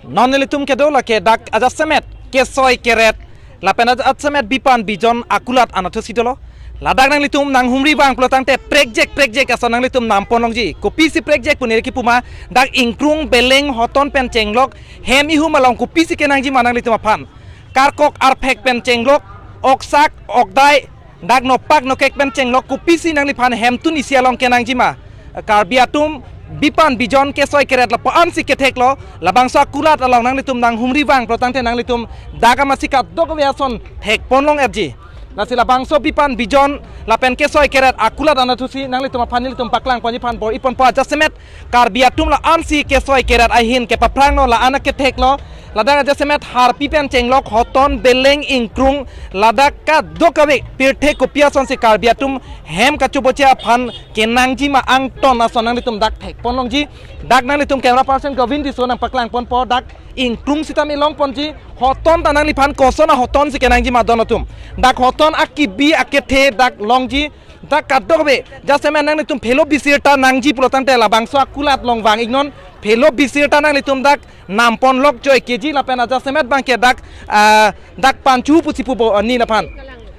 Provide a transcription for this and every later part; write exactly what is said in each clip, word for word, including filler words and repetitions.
Non nelitum kedo lake dak ajasemet kesoi keret lapen ajasemet bipan bijon akulat anatthu si dolo. Ladak nanglitum nanghumri vang pulotangte prekjek prekjek ason nanglitum nampon longji. Kopisi prekjek pu neli kipu ma, dak ingkrung beleng hoton pen chenglok hem ihum along kopisi kenangji ma nanglitum aphan. Karkok arphek pen chenglok, oksak, okdai, dak nopak nokek pen chenglok kopisi nangliphan hemtun isi along kenangji ma. Karbi atum bipan bijon kesoi keret lapu-an si kethek lo, labangso akulat along nanglitum nanghumri vang pulotangte nanglitum dak amatsi kadokave ason thekpon long erji. Lasi labangso bipan bijon lapen kesoi keret akulat anatthu si nanglitum aphan nelitum paklang ponji aphan bor-i ponpo. Ajasemet Karbi atum la-an si kesoi keret ahin kepaphrang lo, la-an akethek lo. Ladak ajasemet harpi pen chenglok hoton beleng ingkrung ladak kadokave pirthe kopi ason si Karbi atum hem kachoboche aphan kenangji ma angton ason nanglitum dak thekpon longji. Dak nanglitum camera person Govind Tisso nangpaklang ponpo, dak ingkrung sitame long ponji, hoton ta nangliphan koson ahoton si kenangji ma don atum. Dak hoton akibi akethe dak longji. Dak kadokave, jasemet nanglitum phelo bisir ta nangji pulotangte labangso akulat along vang iknon, phelo bisir ta nanglitum dak nampon lok joi keji lapen ajasemet abangke dak, ah, dak panchu pusi pupo, ah, ni laphan.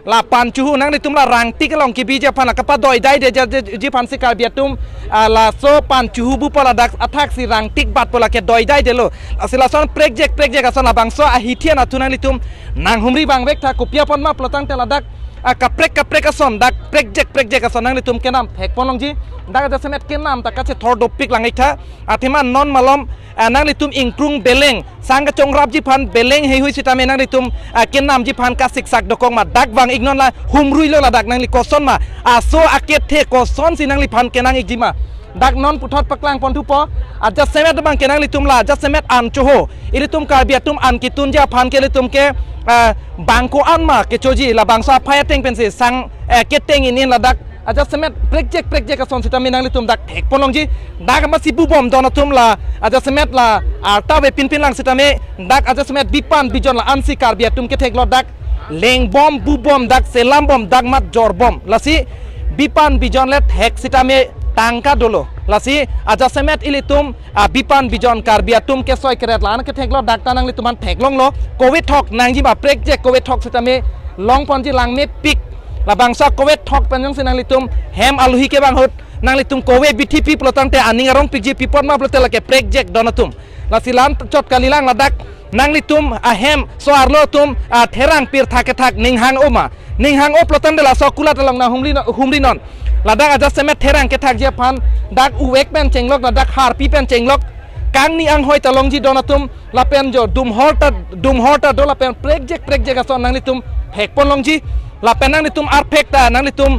La panchuhu nanglitum la rangtik along kebiji aphan la kapadoidai de ja-, je-, ji aphan si Karbi atum, ah, laso panchuhu bupo ladak athak si rangtik batpo lake doidai delo. Lasi lason prekjek prekjek ason labangso ahithi anatthu nanglitum nanghumri vangvek tha, kopi apot ma pulotangte ladak, ah, kaprek kaprek ason dak prekjek prekjek ason nanglitum kenam thekpon longji. Dak ajasemet kenam ta kachethor dopik lang ik tha. Athema non malom, ah, nanglitum ingkrung beleng sang kachongrapji aphan beleng heihui sitame nanglitum, ah, kenamji aphan kasiksak dokok ma, dak vang iknon la humrui lo ladak nangli koson ma, aso akethe koson si nangliphan kenang ikji ma. Dak non puthot paklang pon thupo, ajasemet abangke nanglitum la ajasemet anchoho, ilitum Karbi atum an kitunji aphan ke ilitum ke, ah, bang ko-an ma kechoji, labangso aphai ateng pensi sang, eh, keteng inin ladak ajasemet prekjek prekjek ason sitame nanglitum dak thekpon longji. Dak amatsi bubom don atum la ajasemet la arta ave pinpin lang sitame dak ajasemet bipan bijon la-an si Karbi atum kethek lo, dak lengbom bubom dak selambom dak mat jorbom. Lasi bipan bijon le thek sitame tangka dolo. Lasi ajasemet ilitum, ah, bipan bijon Karbi atum kesoi keret la-an kethek lo, dak ta nanglitum aphan theklong lo. Kove thok nangji ma, prekjek kove thok sitame long ponji, langmepik. Labangso kove thok pen jongsi nanglitum hem alohi kevang ahut nanglitum kove bithi pi pulotangte aning arong pikji, pi apot ma pulote lake prekjek don atum. Lasi la-an chot kalilang, ladak nanglitum ahem so-arlo atum, ah, therang pirtha kethak ning hang-o ma. Ning hang-o pulotangte laso akulat along nanghumri no-, humri non. Ladak ajasemet therang kethakji aphan dak uvek pen chenglok, ladak harpi pen chenglok, kangni anghoi ta longji don atum, lapen jo dumhor ta, dumhor ta do, lapen prekjek prekjek ason nanglitum thekpon longji. Lapen nanglitum arphek ta nanglitum,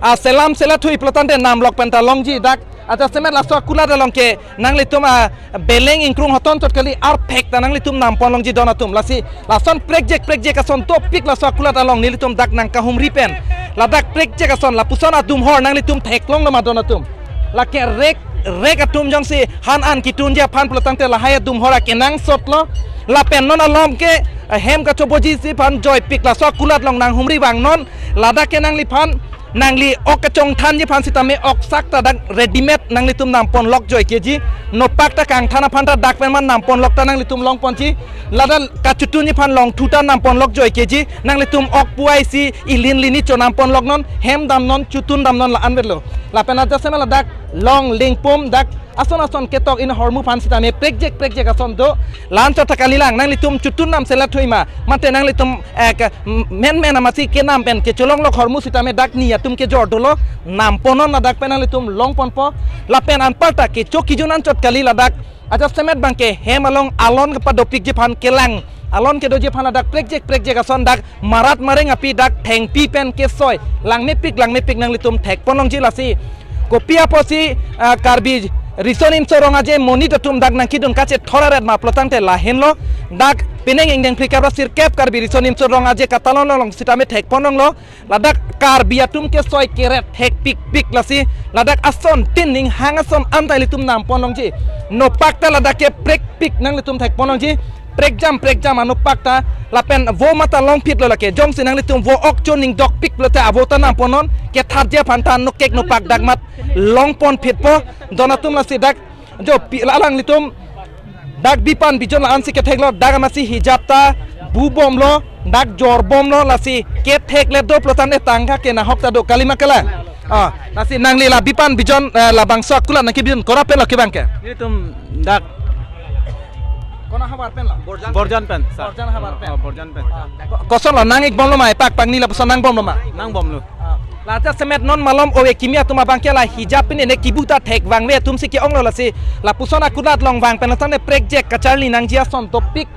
ah, selam selathui pulotangte namlok pen ta longji. Dak ajasemet laso akulat along ke nanglitum, ah, beleng ingkrung hoton chot kali, arphek ta nanglitum nampon longji don atum. Lasi lason prekjek prekjek ason dopik laso akulat along nelitum dak nangkahumri pen, ladak prekjek ason lapuson adumhor nanglitum theklong lo ma don atum. Lake rek rek atum jongsi han an kitunji aphan pulotangte lahai adumhor akenangsot lo. Lapen non alom ke, eh, hem kachoboji si aphan joipik laso akulat along nanghumri vang non. Ladak ke nangliphan, nangli ok kachongthanji aphan sitame oksak ta dak readymade nanglitum nampon lok joi keji. Nopak ta kangthan aphan ta dak pen man nampon lok ta nanglitum long ponji. Ladak kachutunji aphan longthu ta nampon lok joi keji. Nanglitum ok puai si ilin lini cho nampon lok non, hem dam non, chutun dam non, la-an vet lo. Lapen ajasemet ladak long lingpum dak ason ason ketok in ahormu aphan sitame prekjek prekjek ason do. La-an chot ta kalilang, nanglitum chutun nam selathui ma, mate nanglitum, eh, ke, m-, men men amatsi kenam pen kecholong lok ahormu sitame dak ni atum kejor dolo, nampon non, ladak pen nanglitum long ponpo. Lapen anparta kecho kijun an chot kali, ladak ajasemet abangke hem along alon kepadopikji aphan kelang, alon kedoji aphan ladak prekjek prekjek ason dak marat mareng api dak thengpi pen kesoi langmepik langmepik nanglitum thekpon longji. Lasi kopi apotsi, ah, Karbi Riso Nimso Rong Aje monit atum dak nangkidun kachethor aret ma pulotangte lahenlo, dak penang ingdeng phlikep ra sirkep Karbi Riso Nimso Rong Aje katalon along sitame thekpon longlo. Ladak Karbi atum kesoi keret thekpikpik, lasi ladak ason tin ning hang ason anta ilitum nampon longji. Nopak ta ladak ke prekpik nanglitum thekpon longji. Prekjam prekjam anopak ta, lapen vo mata longphit lo lake. Jongsi nanglitum vo ok cho ning dokpik pulote avo ta nampon non, kethatji aphan ta nokek nopak dak mat longpon phitpo don atum. Lasi dak jo pi la alanglitum Dak bipan bijon la-ansi ketheklo, dak amatsi hijab ta bubomlo, dak jorbomlo, lasi kethekle do pulotangte tangka kenahok ta do, kalima kala. Ah, lasi nangli la bipan bijon, eh, labangso akulat nangkebidun kona pen lo ke abangke? Nelitum dak Kona havar pen lo? Borjan pen, sir. Borjan havar pen. Oh, Borjan pen. Ko-, kosonlo, nang-ikbomlo ma, epak pangni lapuson nangbomlo ma? Nangbomlo. Ah, la jasemet non malom ove kimi atum abangke la hijab pen ene kibu ta thek vangve atumsi ke-onglo, lasi lapuson akulat along vang pen tangte prekjek kacharli nangji ason dopik.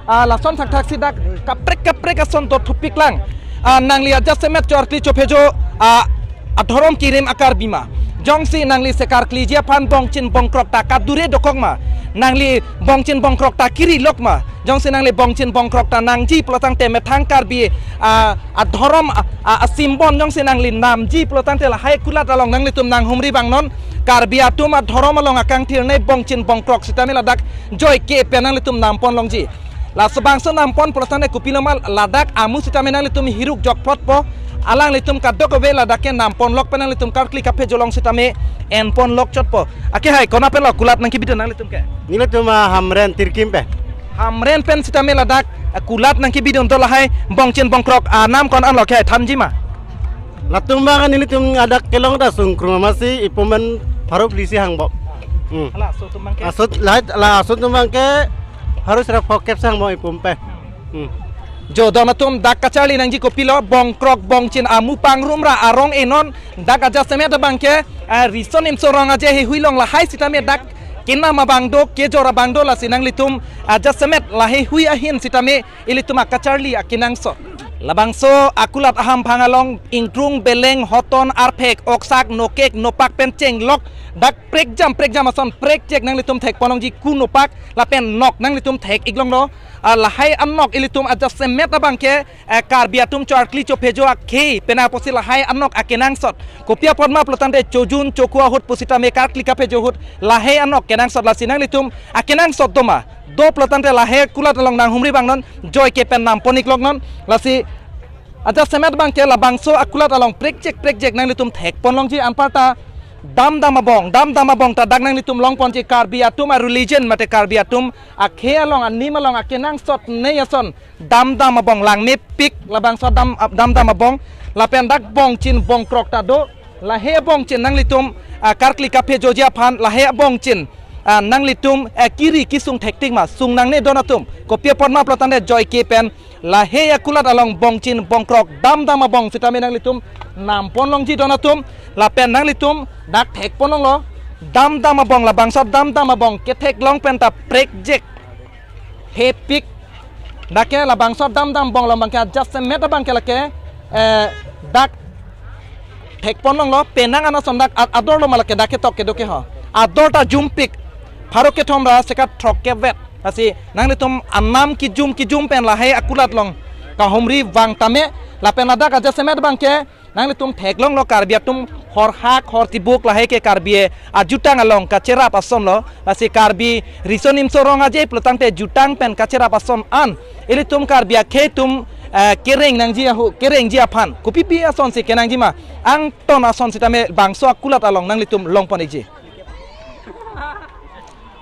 Ah, lason thakthaksi dak kaprek kaprek ason do thupik lang. Ah, nangli ajasemet chorkli chophejo, ah, adhorom kirim akarbi ma? Jongsi nangli sekarkliji aphan bongchin bongkrok ta kadure dokok ma? Nangli bongchin bongkrok ta kiri lok ma? Jongsi nangli bongchin bongkrok ta nangji pulotangte methang Karbi, ah, adhorom, ah, ah, asimbon jongsi nangli namji pulotangte lahai akulat along nanglitum nanghumri vangnon, Karbi atum adhorom along akangthirne bongchin bongkrok sitame ladak joike pen nanglitum nampon longji. Laso bangso nampon pulotangte kopiloma ladak amu sitame nanglitum hiruk jokphotpo, alanglitum kadokave ladak ke namponlok pen nanglitum karkli kaphejolong sitame enponlok chotpo. Ake hai, kona pen lo kulat nangkebidun nanglitum ke? Nelitum, ah, Hamren Tirkim pen. Hamren pen sitame ladak, ah, kulat nangkebidun do lahai bongchin bongkrok, ah, nam ko-an lo ke hai thanji ma? Latum abang nelitum adak kelong ta sungkrung amatsi ipum pen pharo phli si hangbom. Hmm. Hala, so atum abangke? Aso lahai, la aso atum abangke pharo sera phokep si hangbom ipum pen. Hmm. Jo, don atum, dak kacharli nangji kopilo, bongkrok bongchin amu pangrumra arong enon, dak ajasemet abangke, ah, Riso Nimso Rong Aje heihui along lahai sitame dak kenam abang do, kejor abang do, lasi nanglitum ajasemet laheihui ahin sitame ilitum akacharli akenangsot. Labangso akulat ahamphang along ingkrung, beleng, hoton, arphek, oksak, nokek, nopak pen chenglok, dak prekjam prekjam ason prekjek nanglitum thekponlongji, ku nopak lapen nok nanglitum thek-iklonglo. Ah, lahai anok ilitum ajasemet abangke, eh, Karbi atum chorkli chophejo akhei pen apotsi lahai anok akenangsot. Kopi apot ma pulotangte chojun choku ahut pusitame karkli kaphejo ahut lahai anok kenangsot, lasi nanglitum akenangsot do ma? Do pulotangte lahai kulat along nanghumri vangnon, joike pen nampon-ikloknon, lasi ajasemet abangke labangso akulat along prekjek prekjek nanglitum thekponlongji, anparta damdam abong, damdam abong ta dak nanglitum longponji, Karbi atum a-religion mate Karbi atum akhei along, anim along akenangsotnei ason damdam abong langmepik, labangso dam, damdam abong, lapen dak bongchin bongkrok ta do, lahai bongchin nanglitum, ah, karkli kaphejoji aphan lahai bongchin, ah, nanglitum, eh, kiri kesung thektik ma? Sung nangne don atum. Kopi apot ma pulotangte joike pen lahai akulat along bongchin bongkrok damdam abong sitame nanglitum namponlongji don atum, lapen nanglitum dak thekponlonglo, damdam abong, labangso damdam abong ketheklong pen ta prekjek hepik. Dak ke labangso damdam abong along abangke ajasemet abangke lake, eh, dak thekponlonglo, penang anason dak a-, ador lo ma lake, dak ketok kedo ke ho. Ador ta jumpik. Pharo kethom ra seka throkkep vet. Lasi nanglitum anam kijum kijum pen lahai akulat along kahumri vang tame, lapen ladak ajasemet abangke nanglitum theklonglo, Karbi atum horhak hortibuk lahai ke Karbi ajutang along kacherap asonlo. Lasi Karbi Riso Nimso Rong Aje pulotangte jutang pen kacherap ason an ilitum Karbi akhei atum, eh, kereng nangji ahu, kerengji aphan kopipi asonsi kenangji ma? Angton ason sitame bangso akulat along nanglitum longpon-ikji.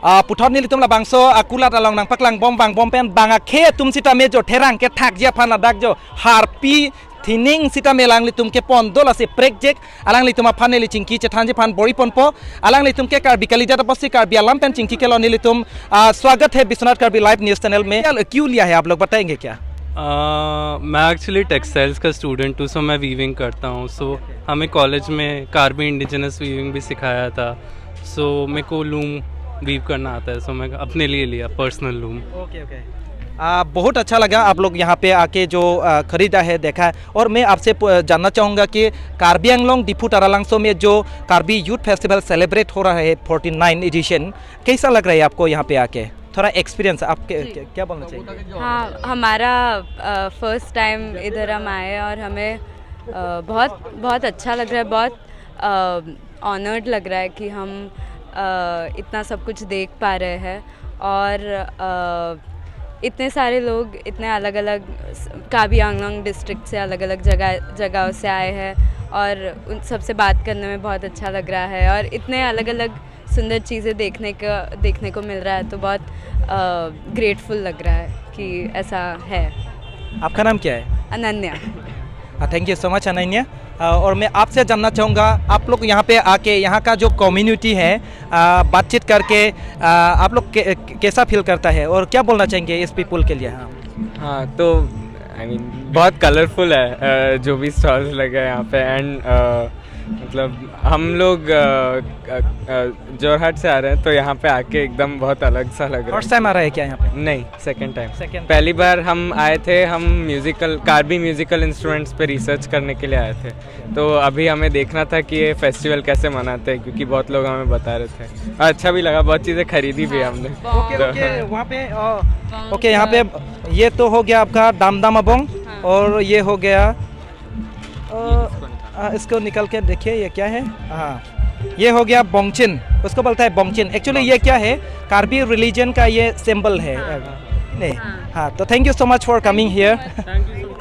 Ah, puthot nelitum labangso akulat along nangpaklangbom vangbom pen bang akhei atum sitame jo therang kethakji aphan ladak jo harpi thining sitame alanglitum kepon do, lasi prekjek alanglitum aphan neli chingki chethanji aphan bor-iponpo. Alanglitum ke Karbi kalidet apotsi Karbi alam pen chingki kelong nelitum, ah, स्वागत है Vishwanath Karbi Live News Channel में। क्या, क्यों लिया है आप लोग, बताएंगे क्या? अ, मैं एक्चुअली टेक्सटाइल्स का स्टूडेंट हूँ, सो मैं वीविंग करता हूँ। सो हमें कॉलेज में कार्बी इंडिजिनस वीविंग भी सिखाया था। सो मेरे को लूम वीव करना आता है, सो मैं अपने लिए लिया पर्सनल लूम। Okay, okay. आ, बहुत अच्छा लगा आप लोग यहाँ पे आके जो, आ, खरीदा है, देखा है। और मैं आपसे प-, जानना चाहूँगा कि कार्बी आंगलोंग दीफू तारालांगसो में जो कार्बी यूथ फेस्टिवल सेलिब्रेट हो रहा है, फोर्टी नाइन एडिशन, कैसा लग रहा है आपको यहाँ पे आके? थोड़ा एक्सपीरियंस आपके, जी। क्या, क्या बोलना चाहेंगे? हाँ, हमारा, अ, फर्स्ट टाइम इधर हम आए हैं और हमें, अ, बहुत, बहुत अच्छा लग रहा है, बहुत, अ, ऑनर्ड लग रहा है कि हम, अ, इतना सब कुछ देख पा रहे हैं और, अ, इतने सारे लोग इतने अलग-अलग स-, कार्बी आंगलोंग डिस्ट्रिक्ट से, अलग-अलग जगह, जगहों से आए हैं और उन सबसे बात करने में बहुत अच्छा लग रहा है और इतने अलग-अलग सुंदर चीज़ें देखने का, देखने को मिल रहा है, तो बहुत ग्रेटफुल लग रहा है कि ऐसा है। आपका नाम क्या है? Ananya. Thank you so much Ananya. अ, और मैं आपसे जानना चाहूँगा, आप लोग यहाँ पे आके, यहाँ का जो कम्युनिटी है, अ, बातचीत करके, अ, आप लोग के, कैसा फील करता है और क्या बोलना चाहेंगे इस पीपल के लिए? हाँ। हाँ, तो आई मीन बहुत कलरफुल है, अ, जो भी स्टॉल्स लगे हैं यहाँ पे। एंड मतलब हम लोग अ, अ, अ, जोरहाट से आ रहे हैं, तो यहाँ पे आके एकदम बहुत अलग सा लग रहा फर्स्ट है। टाइम आ रहा है क्या यहाँ पे? नहीं, सेकंड टाइम। सेकंड। पहली बार हम आए थे, हम म्यूजिकल, कार्बी म्यूजिकल इंस्ट्रूमेंट्स पे रिसर्च करने के लिए आए थे। तो अभी हमें देखना था कि ये फेस्टिवल कैसे मनाते हैं, क्योंकि बहुत लोग हमें बता रहे थे। और अच्छा भी लगा, बहुत चीज़ें खरीदी भी हमने। ओके, तो- ओके, वहाँ पे, ओके, यहाँ पे ये तो हो गया आपका दाम दाम अबोंग, और ये हो गया, अ, आ, इसको निकाल के देखिए, ये क्या है? हाँ, ये हो गया बोंगचिन। उसको बोलता है बोंगचिन। एक्चुअली ये क्या है? कार्बी रिलीजन का ये सिंबल है। नहीं। हाँ, तो thank you so much for coming here.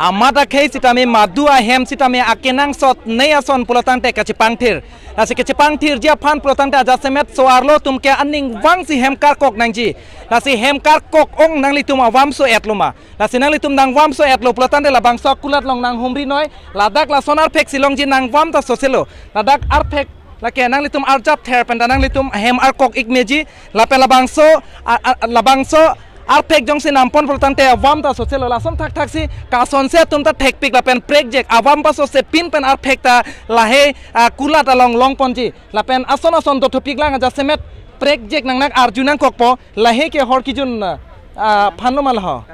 Amat akhei sitame madu ahem sitame akenangsot nei ason pulotangte kachepangthir. Lasi kachepangthirji aphan pulotangte ajasemet so-arlo atum ke aning vangsi hem karkok nangji. Lasi hem karkok ong nanglitum avam so-etlo ma. Lasi nanglitum nangvam so-etlo pulotangte labangso akulat along nanghumri noi. Ladak lason arphek si longji, nangvam ta soselo. Ladak arphek lake nanglitum arjap ther penta nanglitum hem arkok ik meji. Lapen labangso, a, a, labangso arphek jongsi nampon pulotangte avam ta soselo. Lason thakthak si kasonse atum ta thekpik lapen prekjek avam paso sepin pen arphek ta lahei, a, kulat along longponji. Lapen ason ason dothopik lang ajasemet prekjek nangnak arju nangkokpo, lahei ke hor kijun, a, phanlo ma laho.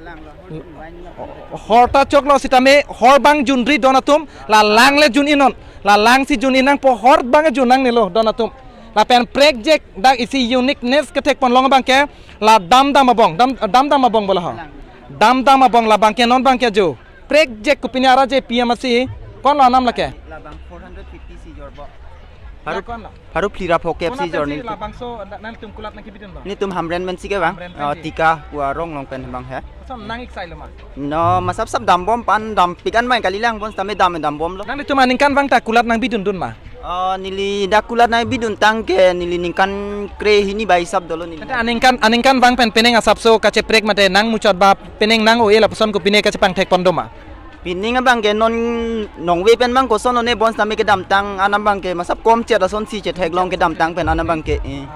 Hor ta choklo sitame hor bang junri don atum, la lang le jun-i non, la lang si jun-i nangpo, hor bang jun nangnelo don atum. Lapen prekjek dak isi uniqueness kethekpon long abangke la dam dam abong, dam dam dam abong bolaho. Dam dam abong labangke non bangke jo. Prekjek kopine ara je P M asi, konlo anam lake? Labang four hundred fifty si jorbo. Baru konlo. Baru plira phokep si Konat jorni. Labangso nanglitum kulat nangkebidun lo. Nitum Hamren Mensi ke bang. Hamren Oh, Mensi. Tika Warong long pen bang he. Som nang ik sailo ma. No, masap sap dambom pan dampik an bang kalilang bon sitame dam dambomlo. Nanglitum aningkan vang ta kulat nangbidundun ma. Oh, neli dak kulat nangbidun tangke neli ningkan kre hini bai sap dolo neli. Tangte aningkan, aningkan vang pen penang asapso kacheprek mate nangmuchot ba penang nang-o-e lapuson kopine kachepangthekpon do ma. Pining abangke non nongve pen bang koson one bon sitame kedamtang an abangke masap kom chet asonsi chetheklong kedamtang pen an abangke. Eh.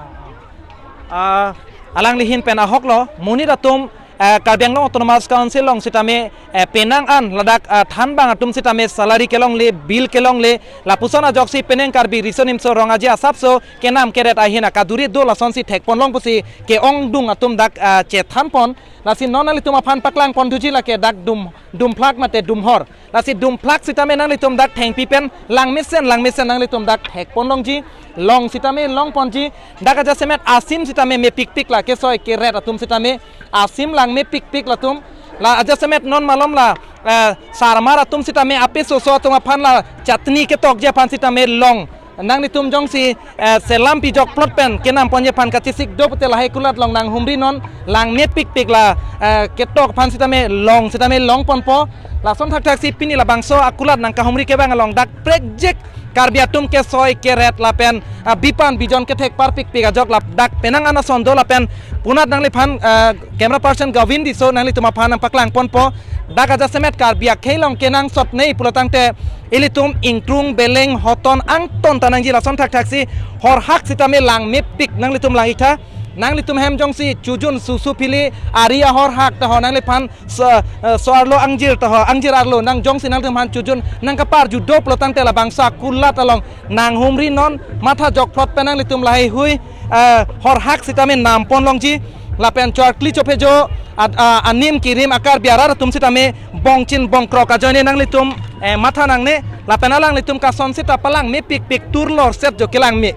Ah, alangli ahin pen ahoklo, monit atum, eh, Karbi Anglong Autonomous Council along sitame, eh, penang an ladak, ah, thanbang atum sitame salary kelongle, bill kelongle, lapuson ajoksi penang Karbi Riso Nimso Rong Aje asapso kenam keret ahin akaduri do lasonsi thekponlong pusi ke-ongdung atum dak, ah, chethanpon. Lasi non nanglitum aphan paklangpon thuji lake dak dum, dumphlak mate dumhor. Lasi dumphlak sitame nanglitum dak thengpi pen langmesen langmesen nanglitum dak thekponlongji, long sitame longponji. Dak ajasemet asim sitame mepikpik la kesoi keret atum sitame asim langmepikpik latum. La ajasemet non malom la, eh, sarmar atum sitame ape soso atum aphan la chutney ketokji aphan sitame long. Nanglitum jongsi, eh, selam pijokplot pen kenamponji aphan kachesik do pute lahei kulat along nanghumri non, langmepikpik la, eh, ketok aphan sitame long sitame longponpo. Lason thakthak si pini labangso akulat nangkahumri kevang along dak prekjek Karbi atum kesoi keret lapen, ah, bipan bijon kethek parpikpik ajok ladak penang an ason do lapen punat nangliphan, ah, camera person Gavin Tisso nanglitum aphan nangpaklangponpo. Dak ajasemet Karbi akhei along kenangsot nei pulotangte ilitum ingkrung beleng hoton angton ta nangji lason thakthak si horhak sitame langmepik nanglitum lang-iktha. Nanglitum hem jongsi chojun susu phili ari ahorhak ta ho nangliphan so, eh, so-arlo angjir ta ho, angjir arlo nang jongsi nanglitum aphan chojun nangkaparju do pulotangte labangso akulat along nanghumri non, matha jokplot pen nanglitum laheihui, eh, horhak sitame namponlongji lapen chorkli chophejo ad-, ah, anim kirim a-Karbi arat atum sitame bongchin bongkrok ajoine nanglitum, eh, matha nangne lapen alanglitum kason sita palangmepikpik turlor set jo kelangme.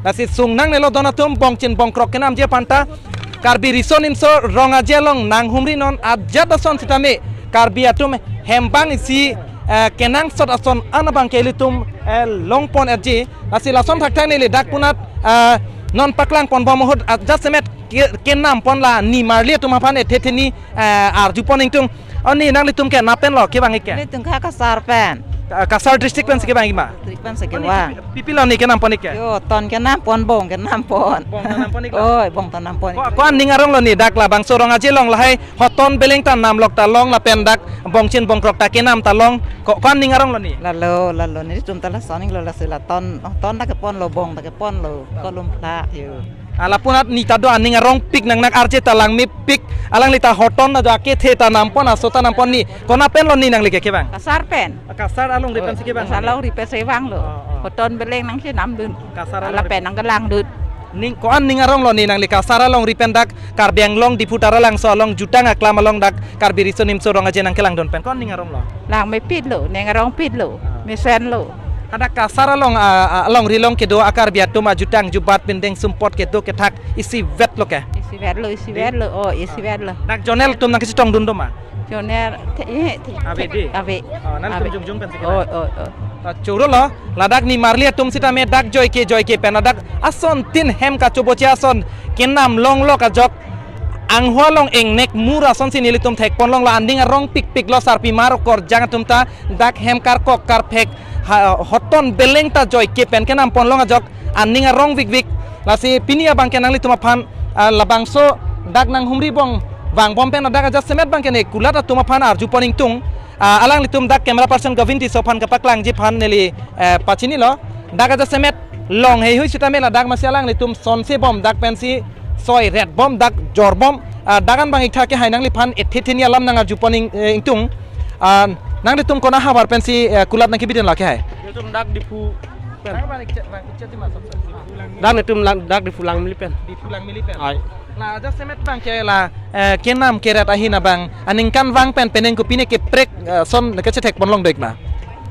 Lasi sung nangnelo don atum bongchin bongkrok kenamji aphan ta Karbi Riso Nimso Rong Aje along nanghumri non ajat ason sitame Karbi atum hembang isi, eh, kenangsot ason an abangke ilitum, eh, longpon-etji. Lasi lason thakthak neli dak punat, eh, non paklangponbom ahut ajasemet ke-, kenampon la nimarli atum aphan ethe theni, eh, arjupon ingtung. O ni nanglitum ke nangpenlo kevang-ik ke? Nelitum ke Kasar pen. Ka-, Cachar district pensi kevang ma? District pensi kevang. Pipi lo ni kenam pon ik ke? Yo, ton kenam pon, bong kenam pon. Bong kenam pon ik lo? Oi, bong kenam pon ik. Ko-, ko-an ning arong lo ni dak labangso Rong Aje along lahai hoton beleng ta namlok ta long lapen dak bongchin bongkrok ta kenam ta long. Ko-, ko-an ning arong lo ni? Lalo, lalo, nelitum ta lason ik lo, lasi la ton, ton ta kepon lo, bong ta kepon lo, kolum plak yo. Ala punat ni ta do aning arongpik nang nak arje ta langmepik, alangli ta hoton na jake the ta nam pon, aso ta nam pon ni. Kona pen lo ni nangli ke kevang? Cachar pen. Cachar alongri pensi kevang? Cachar alongri pensi vang lo. Oh, oh. Hoton beleng nangchenamdun. Cachar alongri pen nangkelangdun. Ning, ko-an ning arong lo ni nangli Cachar alongri pen dak Karbi Anglong Diphu Taralangso along jutang aklam along dak Karbi Riso Nimso Rong Aje nangkelangdun pen? Ko-an ning arong lo? Langmepik lo, ning arongpik lo, ah, mesen lo. Hadak Cachar along, ah, ah, alongri along kedo a-Karbi atum ajutang jubat bindeng sumpot kedo kethak isivet lo ke? Isivet lo, isivet lo, oh, isivet lo. Dak zonal atum nangkachetongdun do ma? Zonal, the, eh, the, ave dei? Ave. Oh, nangtum ave. Jongjong pensi ke? Oh, oh, oh. Ah, choro lo, ladak nimarli atum sitame dak joike joike pen ladak asontin hem kachoboche ason kenam longlok ajok anghua along engnek mur asonsi nelitum thekpon longlo, aning arongpikpik lo, sarpimar okorjang atum ta dak hem karkok karphek ha, hoton beleng ta joike pen kenam pon long ajok aning arongvikvik. Lasi pini abang ke nanglitum aphan, ah, labangso dak nanghumri bom vangbom pen dak ajasemet abang ke ne kulat atum aphan arjupon ingtung. Ah, alanglitum dak camera person Govin Tisso aphan kapaklangji aphan neli, eh, pachini lo. Dak ajasemet long heihui sitame ladak masi alanglitum sonse bom dak pensi soi ret bom dak jor bom. Ah, dak an bang iktha ke hai nangliphan ethe theni alam nangarjupon ing-, eh, ingtung. Ah, nanglitum kona havar pensi, eh, kulat nangkebidun lake hai? Nelitum dak Diphu pen. Dak nelitum lang, dak Diphu Langmili pen. Diphu Langmili pen. Ai. La ajasemet abang ke la, eh, kenam keret ahin abang aningkanvang pen penang kopine keprek, eh, ason kachethekpon long do ik ma?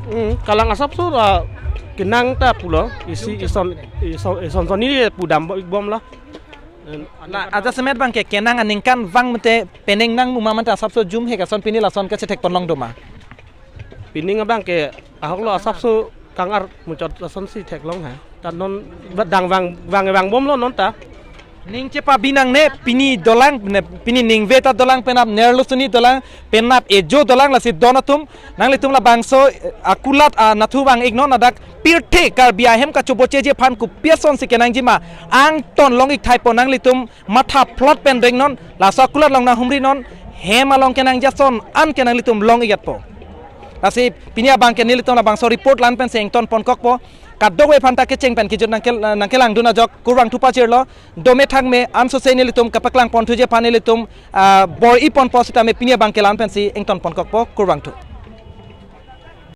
Hmm, kalang asapso la kenang ta pulo, isi ison, ison, ison sonni pudam bo-, ik bom lo. La ajasemet abang ke kenang aningkanvang mate penang nangmu ma mate asapso jum hek ason pini lason kachethekpon long do ma? Pining abang ke ahok lo, asapso kangar muchot asonsi theklong ha. Ta non ba dangvang, vang vangbom lo non ta. Ning chepabi nangne, pini dolang, ne, pini ningve ta dolang, penap nerlo suni dolang, penap ejo dolang, lasi don atum, nanglitum labangso, eh, akulat, ah, nathu vang ik non, ladak pirthe Karbi ahem kachobocheji aphan kopi asonsi kenangji ma, angton long ik thai po, nanglitum matha phlot pen do ik non, laso akulat along nanghumri non, hem along kenangji ason an ke nanglitum long ik et po. Lasi pini abang ke nelitum labangso report la-an pensi ington ponkok po. Kadokave aphan ta kecheng pen kejut nangkel-, nangkelangdun ajok kurvangthu pajirlo. Dome thangme ansose nelitum kapaklang ponthuji aphan nelitum, ah, bor-i ponpo sitame pini abang ke la-an pensi ington ponkok po, kurvangthu.